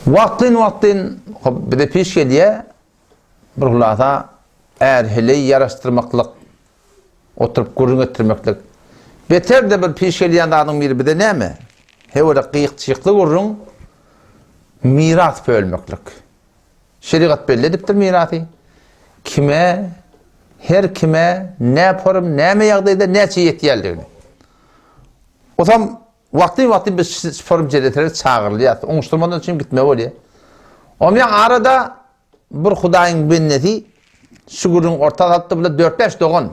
Wagtyn-wagtyn hop bize piş gelýär, bir hulasa är-heleý ýaraşdyrmaklyk, oturyp gürrüň etdirmeklik. Beter-de bir piş gelýän zadyň biri bize näme? Hewele gyýyk-çyýykly gürrüň, miras bölmeklik. Şerigat belli edipdir mirasy. Kime, her kime, nä forum, näme ýagdaýda näçe ýetýänligini. Osam wagtly-wagtly biz forum jeleselere çagyrylýarys. Oňuşdyrmadan üçin gitmeli bolýar. Omýan arada bir Hudaýyň bendesi şu gürrüňi orta salypdyr, bular dört-bäş dogan.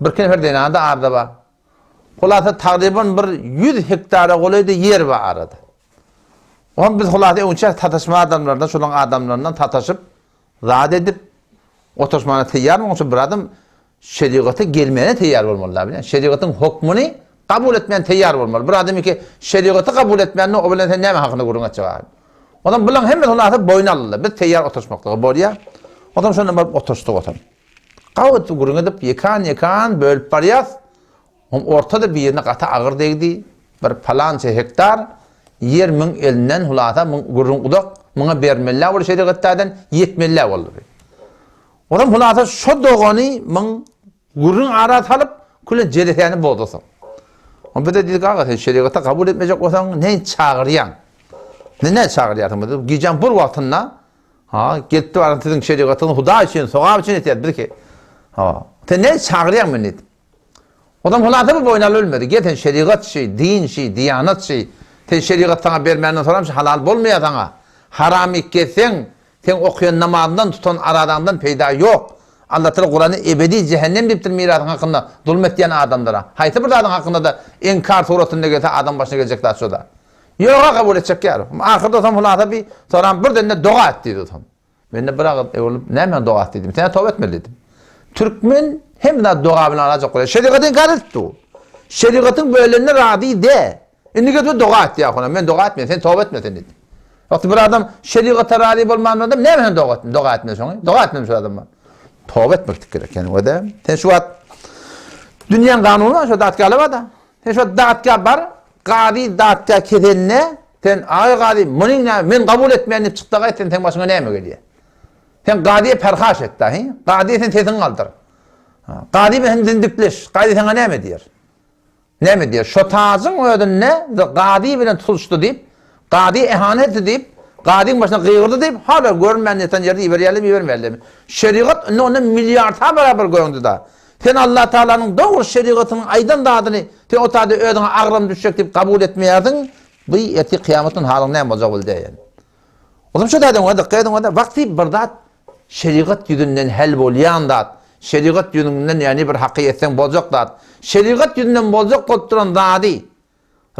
Birki nefer zenany-da arada bar. Hulasa tagryban bir 100 hektara golaýda ýer bar arada. Oňa biz hulasa öňçä sataşma adamlardan, şolaryň adamlaryndan sataşyp, zat edip, oturyşmana teýýar bolmaly. Şol bir adam şerigata gelmäne teýýar bolmaly da, bilýän. Şerigatyň hokmuny kabul etmäne teýýar bolmaly. Bir adam iki şerigaty kabul etmände o bilen sen näme hakynda gürrüň etjek abi? Ondan bularyň hemmesi hulasa boýun aldylar. Biz teýýar oturyşmaklyga bolýar. Ondan şondan baryp oturyşdyk otam. Gawy gürrüň edip, ýekan-ýekan bölüp barýas. Oň ortada birine gaty agyr degdi, bir palança hektar ýer müň elinden hulasa müň gürrüň uzak, muňa bermeli-ä boldy şerigat taýdan, ýetmeli-ä boldy bi. Onam hulasa şo dogany müň gürrüň ara salyp, küle jelesäni bozdusyň. Oň bize diýdik, aga sen şerigata kabul etmejek bolsaň, neýin çagyrýaň? Ne näme çagyrýarsyň bizi? Gijäň bir wagtynda, ha, gelip baran siziň şerigatyňyzy Hudaý üçin, sogap üçin etýäs bizki. Ha, sen näme çagyrýaň meni diýdi. Odam hulasa bu boýun alyp bilmedi. Gel sen şerigat şi, din şi, diýanat şi. Sen şerigat saňa bermänden soram şi halal bolmaýar saňa. Haram iýip gezseň, seň okaýan namazyňdan tutan arazaňdan peýda ýok. Allatala Kuranda ebedi jähennem diýipdir mirasyň hakynda zulum etýän adamlara. Haýsy bir zadyň hakynda-da inkar suratynda gelse adam başyna geljek zat şo-da. Ýoga kabul etjek ýar. Ahyrda soň hulasa bi soram birden-de doga et diýdi soň. Mende bir agyz öwrülip, näme doga et diýdim. Sen toba etmeli diýdim. Türkmen hem zat doga bilen alajak bolýar. Şerigaty inkar edip dur. Şerigatyň bölenine razy de. Indi gelip doga et diýýär ona. Men doga etmeýän, sen toba etme sen diýdim. Wagty bir adam şerigata razy bolman adam näme sen doga etme, doga etme şoňa. Doga etme şu adama. Toba etmek gerek ýani o da. Sen şu wagt dünýäň kanuny bar, şu datgaly bar da. Sen şu datga bar, gazy datga kesende Sen aý gazy munyň näme men kabul etmeýän diýip çykda gaýt sen seň başyňa näme gelýär? Sen gazyýa perhaş et da, he? Gazyýa sen sesiňi galdyr. Gazy bilen sen dindikleş. Gazy saňa näme diýer? Näme diýer? Şo tajyň özünde gazy bilen tutuşdy diýip, gazy ehanet etdi diýip, gazyň başyna gygyrdy diýip, hala görünmän ýatan ýerde iberýärlermi, ibermeýärlermi? Şerigat indi ondan milliarda barabar göründi da. Sen Allatagalanyň dogry şerigatynyň aýdan zadyny sen o taýda özüňe agram düşjek diýip kabul etmeýärsiň, bu ertir kyýamatdan halyň näme boljagy bil diýen. Olam şo taýdan oňa dykgat ediň onda wagty bir zat şerigat ýüzünden hal bolýan zat, şerigat ýüzünden ýagny bir haky etseň boljak zat, şerigat ýüzünden boljak bolup duran zady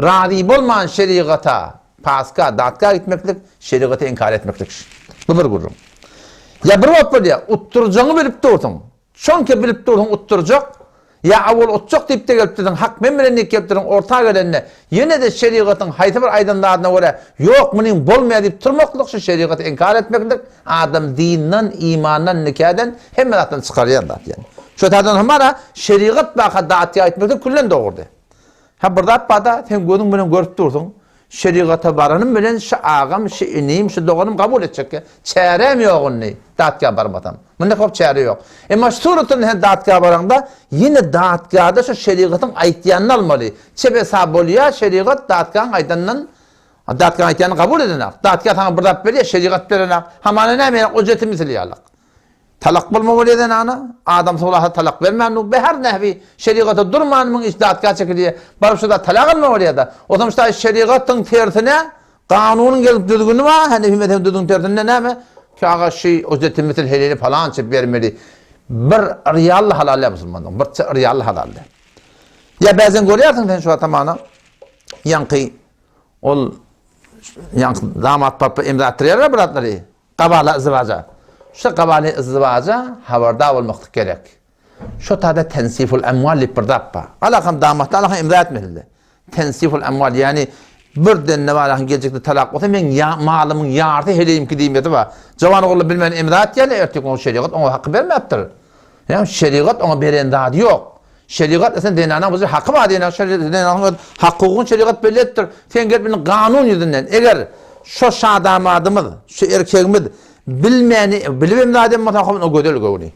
Razy bolman şerigata, paska, datka gitmeklik, şerigaty inkar etmeklik. Bu bir gürrüň. Ýa bir wagt bolýar, utdurjagyňy bilip dursuň. Şonki bilip dursuň utdurjak, ýa awal utjak diýip-de gelipdirsiň, hak men bilen diýip gelipdirsiň, orta gelende ýene-de şerigatyň haýsy bir aýdan zadyna görä, ýok munyň bolmaýar diýip turmaklyk şu şerigaty inkar etmeklik, adam dinden, imandan, nikadan, hemme zatdan çykarýan zat ýani. Şo taýdan hamana şerigat baka datga gitmeklik küllen dogrudy. Hä bir zat barda sen gözüň bilen görüp dursuň, şerigata baranym bilen şi agam, şi inim, şi doganym kabul etjekkä. Çäräm ýok indi datga barmasam. Munda kop çäre ýok. Emma şu suratynda sen datga baraňda ýene datgada şu şerigatyň aýtýanyny almaly. Çep hesap bolýa şerigat datgaň aýdanyndan datgaň aýtýanyny kabul edenak. Datga saňa bir zat berýä şerigat berenak. Hamana näme ýaly ujreti misil ýalyk. Talak bolma bolýa zenana, adamsy bolasa talak bermän dur, be her nähwi şerigata durman muň iş datga çekilýä, baryp şo zat talak alma bolýada. Otam ştaý şerigatyň tersine kanunyň gelip düzgüni bar, Hanefi mezhebiň düzgüni tersinde näme? Ki aga şi ujreti misil heleli palança bermeli. Bir ryýally halal ýa musulmandan, bir ryýally halal däl. Ýa bäzen görýärsiň sen şu atamana ýaňky ol ýaňky damat baryp emza atdyrýarlar bir zatlary. Gabala yzdywaja. Şu gabaly yzdywaja habardar bolmaklyk gerek. Şo tada tensiful emwal diýip bir zat bar. Alakam damatda alakam imza etmesinde. Tensiful emwal ýagny bir denne bar alakam geljekde talak bolsa meň ýa, malymyň ýarysy heleýimki diýmesi bar. Jawan ogullar bilmän imza etýärler ertir oňa şerigat oňa haky bermäpdir. Ýagny şerigat oňa beren zady ýok. Şerigat esen zenanaň bu haky bar diýen şerigat zenanaň öz hakugyny şerigat belli edipdir. Sen gelip indi kanun ýüzünden eger. şo şadamadymyz, şu erkegimiz bilmäni, bilibem zat eden bolsa, o gözel göwni.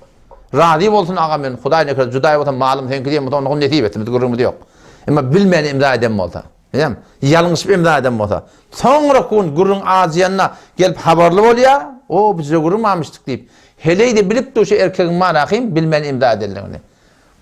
Razy bolsun aga men, Hudaý nekirse judaý bolsa malym seňki diýen bolsa, onda nesip etsin, biz gürrüňimiz ýok. Emma bilmäni imza eden bolsa, bilýäňmi? Ýalňyşyp imza eden bolsa, soňra gün gürrüň ajyýanda gelip habarly bolýar, o biz gürrüň barmyşdyk diýip. Heleý-de bilip dur şu erkegiň bar ahym bilmän imza edenligini.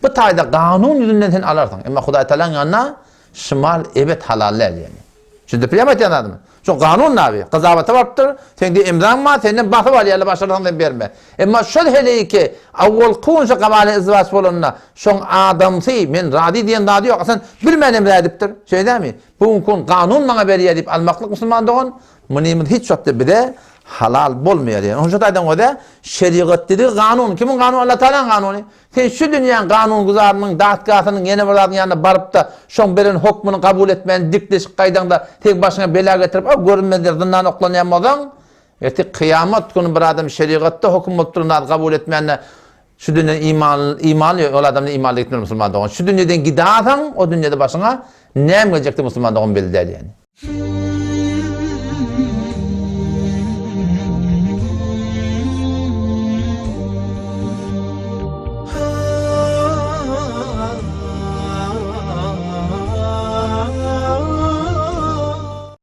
Bu taýda kanun ýüzünden sen alarsyň. Emma Hudaý Tagalaň ýanynda şymal ebet halal däl ýöne. Düşündirip bilýärmi aýtýan zadymy? Şo kanun nabi. Gyzabata barypdyr, seňde imzaň bar, senden basyp alýarlar, başarsaň sen berme. Emma şol heleýki awwalky gün şo gabaly izdiwaç bolanda, şoň adamsy men razy diýen zady ýok. Sen bilmän imza edipdir. Şeý dälmi? Bu günki gün kanun maňa berýär diýip almaklyk musulman dogan, munymyz hiç wagtda bize halal bolmaýar. Ýöne şo taýdan göze şerigat diýdigi kanun. Kimiň kanuny? Allah Tagalaň kanuny. Sen şu dünýäň kanunguzarynyň, datgasynyň ýene bir zadyň ýanyna baryp-da, şoň beren hokmuny kabul etmän dikleşip gaýdaňda, seň başyňa bela getirip, o görünmezler zyndana oklanýan bolsaň, ertir kyýamat güni bir adam şerigatda hokum bolup duran zady kabul etmände, şu dünýeden imanly, imanly ýok, ol adamdan imanly gitmeli musulman dogan. Şu dünýeden gidasaň, o dünýede başyňa näme geljekdigi musulman dogan belli däl ýani.